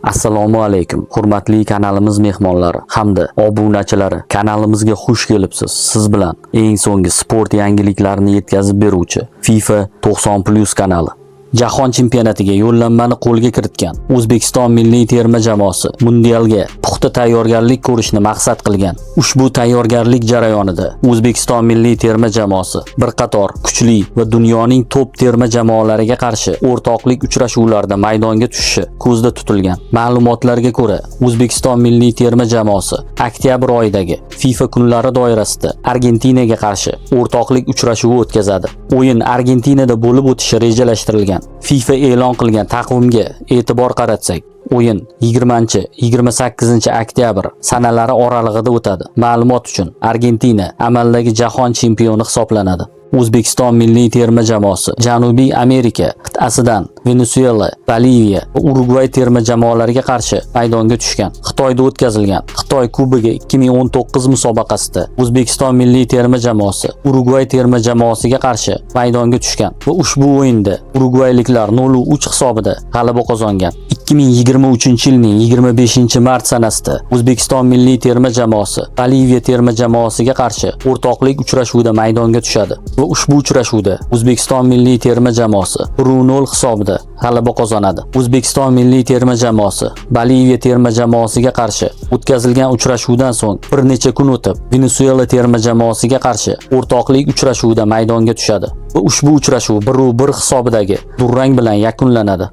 Assalomu alaykum, hurmatli kanalimiz mehmonlari hamda obunachilari. Kanalimizga xush kelibsiz. Siz bilan eng so'nggi sport yangiliklarini yetkazib beruvchi FIFA 90+ kanali. Jahon chempionatiga yo'llanmani qo'lga kiritgan O'zbekiston milliy terma jamoasi mundialga puxta tayyorgarlik ko'rishni maqsad qilgan. Ushbu tayyorgarlik jarayonida O'zbekiston milliy terma jamoasi bir qator kuchli va dunyoning top terma jamoalariga qarshi o'rtoqlik uchrashuvlarida maydonga tushishi ko'zda tutilgan. Ma'lumotlarga ko'ra, O'zbekiston milliy terma jamoasi oktyabr oyidagi FIFA kunlari doirasida Argentinaga qarshi o'rtoqlik uchrashuvi o'tkazadi. O'yin Argentinada bo'lib o'tishi rejalashtirilgan. FIFA e'lon qilgan taqvimga e'tibor qaratsak, o'yin 20-28 oktyabr sanalari oralig'ida o'tadi. Ma'lumot uchun, Argentina amaldagi jahon chempioni hisoblanadi. O'zbekiston milliy terma jamoasi Janubiy Amerika qit'asidan Venesuela, Boliviya va Urugvay terma jamoalariga qarshi maydonga tushgan. Xitoyda o'tkazilgan Xitoy Kubogi 2019 musobaqasida O'zbekiston milliy terma jamoasi Urugvay terma jamoasiga qarshi maydonga tushgan va ushbu o'yinda urugvayliklar 0-3 hisobida g'alaba qozongan. 2023-yilning 25-mart sanasida O'zbekiston milliy terma jamoasi Boliviya terma jamoasiga qarshi o'rtoqlik uchrashuvida maydonga tushadi va ushbu uchrashuvda O'zbekiston milliy terma jamoasi 1-0 hisobida g'alaba qozonadi. O'zbekiston milliy terma jamoasi Boliviya terma jamoasiga qarshi o'tkazilgan uchrashuvdan so'ng bir necha kun o'tib Venesuela terma jamoasiga qarshi o'rtoqlik uchrashuvida maydonga tushadi va ushbu uchrashuv 1-1 hisobidagi durang bilan yakunlanadi.